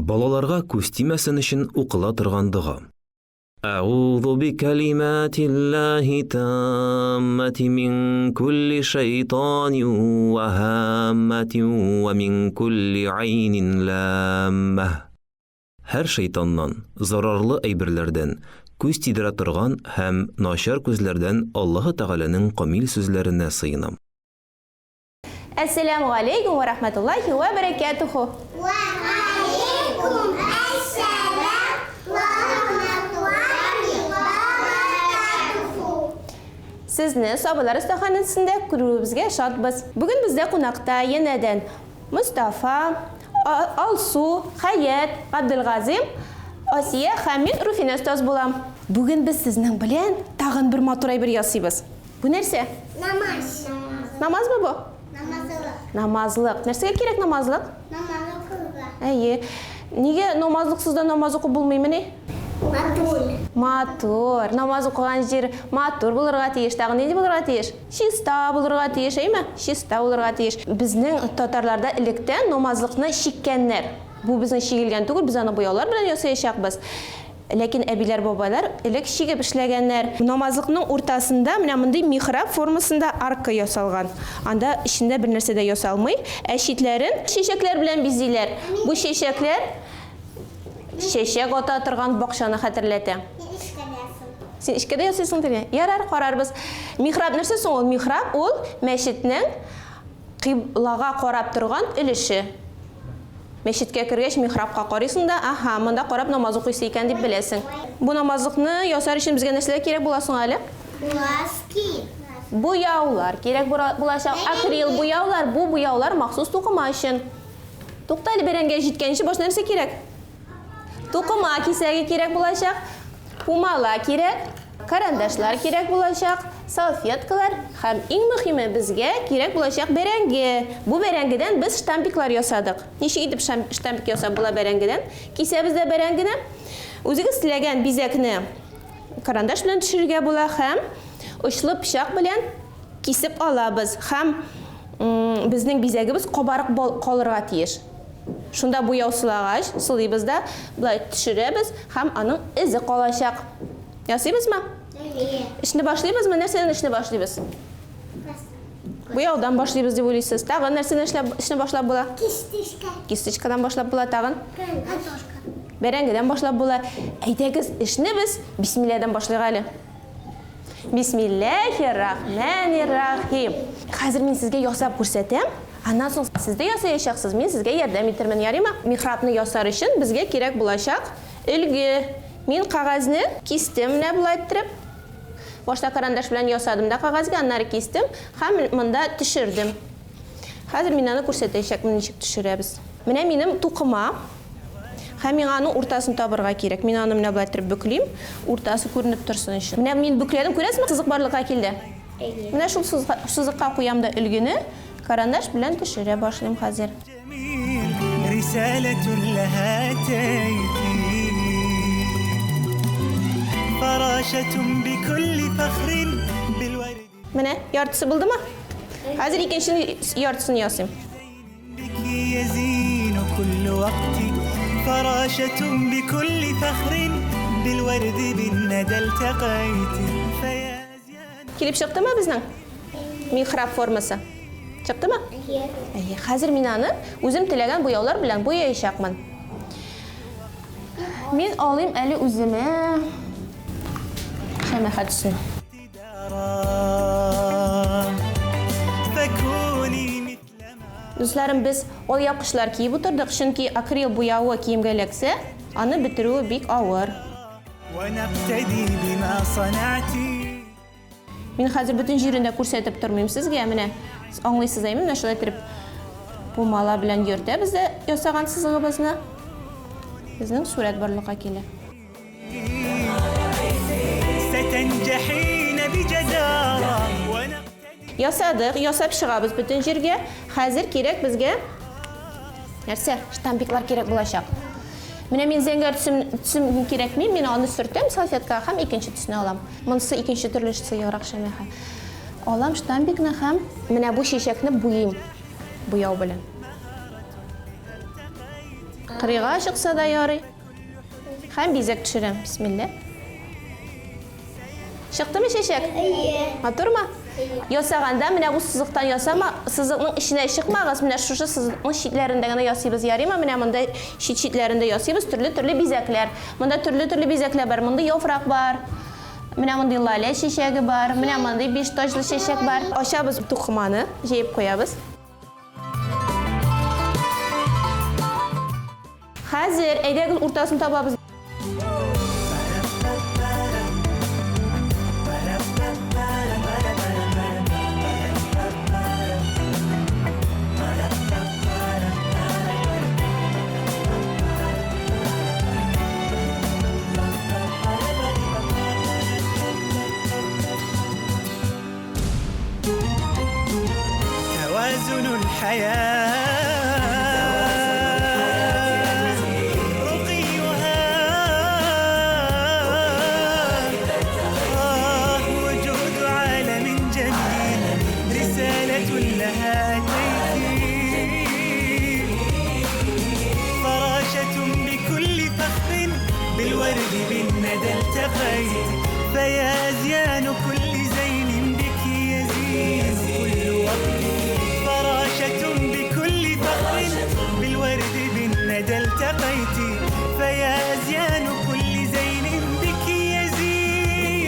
Балаларга күз тимәсен өчен укыла торган дога. Әгъузу бикәлимәтиллаһи таммати мин кулли шайтанин ва һамматин ва мин кулли айнин ламмah. Һәр шайтаннан, зарарлы әйберләрдән, күз тидерә торган һәм начар күзләрдән Аллаһы Тәгаләнең камил сүзләренә сыенам. Әссәләмү галәйкүм вә рәхмәтуллаһи вә бәрәкәтүһү. Вә галәйкүм әссәлам вә рәхмәтуллаһи вә бәрәкәтүһү. Сезне Сабыйлар остаханәсендә күрүебезгә шатбыз. Бүген бездә кунакта янәдән Мостафа, Алсу, Хәят, Габделгазыйм, Асия һәм мин Руфинә остаз булам. Бүген без сезнең белән тагын бер матур әйбер ясыйбыз. Бу нәрсә? Намаз. Намазмы бу? Намазлык. Намазлык. Нәрсәгә кирәк намазлык? Намаз укырга. Әйе. Нигә намазлыксыз да намаз укып булмыймыни? Матур. Матур. Намаз укыган җир матур булырга тиеш. Тагын нинди булырга тиеш? Чиста булырга тиеш, әйме? Чиста булырга тиеш. Безнең татарларда электән намазлыкны чиккәннәр. Бу безнең чигелгән түгел, без аны буяулар белән ясаячакбыз. Ләкин әбиләр-бабайлар элек чигеп эшләгәннәр. Намазлыкның уртасында менә мондый михраб формасында арка ясалган. Анда эчендә бернәрсә дә ясалмый, ә читләрен чәчәкләр белән бизиләр. Бу чәчәкләр чәчәк ата торган бакчаны хәтерләтә. Мин эчкә дә ясыйм. Син эчкә дә ясыйсың теге? Ярар, карарбыз. Михраб нәрсә соң ул? Михраб ул мәчетнең кыйблага карап торган өлеше. Мәчеткә кергәч, михрабка карыйсың да, аһа, монда карап намаз укыйсы икән дип беләсең. Бу намазлыкны ясар өчен безгә нәрсәләр кирәк була соң әле? Глазки. Буяулар кирәк булачак. Акрил буяулар, бу буяулар махсус тукыма өчен. Тукта әле, бәрәңгегә җиткәнче башта нәрсә кирәк? Тукыма кисәге кирәк булачак, пумала кирәк, карандашлар кирәк булачак, салфеткалар һәм иң мөхиме безгә кирәк булачак бәрәңге. Бу бәрәңгедән без штампиклар ясадык. Ничек итеп штампик ясап була бәрәңгедән? Кисәбез дә бәрәңгене. Үзегез теләгән бизәкне карандаш белән төшерергә була һәм очлы пычак белән кисеп алабыз. Һәм безнең бизәгебез кабарык калырга тиеш. Шунда буяу сылагач, сылыйбыз да, болай төшерәбез һәм аның эзе калачак. Ясыйбызмы? Әйе. Эшне башлыйбызмы? Нәрсәдән эшне башлыйбыз? Буяудан башлыйбыз дип уйлыйсыз. Тагын нәрсәдән эшләп, эшне башлап була? Кисточка. Кисточкадан башлап була тагын. Картошка. Бәрәңгедән башлап була. Әйдәгез, эшне без бисмилладан башлыйк әле. Бисмилләһир рахманир рахим. Хәзер мин сезгә ясап күрсәтәм. Аннан соң сез дә ясаячаксыз, мин сезгә ярдәм итермен, ярыймы? Михрабны ясар өчен безгә кирәк булачак өлге. Мин кәгазьне кистем менә болай иттереп. Башта карандаш белән ясадым да кәгазьгә, аннары кистем һәм монда төшердем. Хәзер мин аны күрсәтәчәкмен, ничек төшерәбез. Менә минем тукыма. Һәм миңа аның уртасын табырга кирәк. Мин аны менә болай иттереп бөклим, уртасы күренеп торсын өчен. Менә мин бөкләдем, күрәсезме, сызык барлыкка килде. Менә шул сызыкка куям да өлгене, карандаш белән төшерә башлыйм хәзер. Менә, яртысы булдымы? Хәзер икенче яртысын ясыйм. Килеп чыктымы безнең михраб формасы? Чыктымы? Әйе. Әйе. Хәзер мин аны үзем теләгән буяулар белән буяячакмын. Мин алыйм әле үземә шәмәхә төсен. Дусларым, без алъяпкычлар киеп утырдык, чөнки акрил буявы киемгә эләксә, аны бетерүе бик авыр. Мин хәзер бөтен җирен дә күрсәтеп тормыйм сезгә, менә аңлыйсыз әйме, менә шулай итеп пумала белән йөртәбез дә ясаган сызыгыбызны. Безнең сурәт барлыкка килә. Ясадык, ясап чыгабыз бөтен җиргә. Хәзер кирәк безгә нәрсә? Штампиклар кирәк булачак. Менә мин зәңгәр төсем, төсем кирәкми, мин аны сөртәм салфеткага һәм икенче төсне алам. Монысы икенче төрле сыеграк шәмәхә. Алам штампикны һәм менә бу чәчәкне буйыйм буяу белән. Кырыйга чыкса да ярый. Һәм бизәк төшерәм. Бисмилла. Чыктымы чәчәк? Әйе. Матурмы? Ясаганда менә бу сызыктан ясама, сызыкның эченә чыкмагыз, менә шушы сызыкның читләрендә генә ясыйбыз. Ярыймы? Менә монда чит-читләрендә ясыйбыз төрле-төрле бизәкләр. Монда төрле-төрле бизәкләр бар. Монда яфрак бар. Менә мондый лалә чәчәге бар, менә мондый биш таҗлы чәчәк бар. Ачабыз тукыманы, җәеп куябыз. Хәзер әйдәгез уртасын табабыз. توازن الحياة رقيها وجود عالم جميل رسالة لها أتيت فراشة بكل فخر بالورد بالندى التقيت فيا أزيان كل زين بك يزين كل وقت فراشة بكل فخر بالورد بالندى التقيت فيا أزيان كل زين بك يزين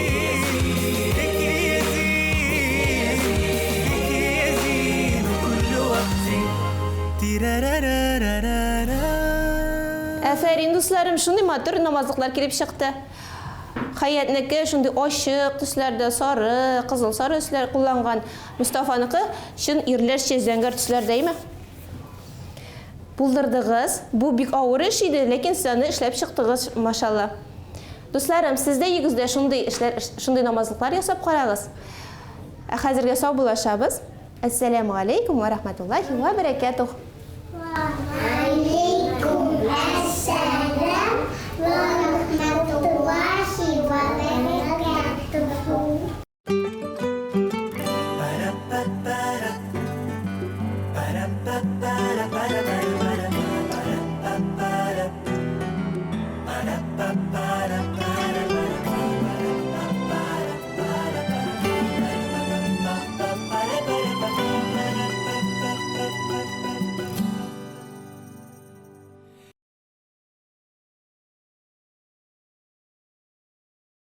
بك يزين بك يزين كل وقت تيرارارارارا. Әфәрин, дусларым, шундый матур намазлыклар килеп чыкты. Хәятнеке шундый ачык төсләрдә, сары, кызыл сары төсләр кулланган. Мостафаныкы чын ирләрчә зәңгәр төсләрдә, әйме? Булдырдыгыз. Бу бик авыр эш иде, ләкин сез аны эшләп чыктыгыз, машалла. Дусларым, сез дә өегездә шундый эшләр, шундый намазлыклар ясап карагыз. Ә хәзергә саубуллашабыз. Әссәламү галәйкүм вә рахматуллаһи вә бәрәкәтүһ. Вә галәйкүм әссәлам вә.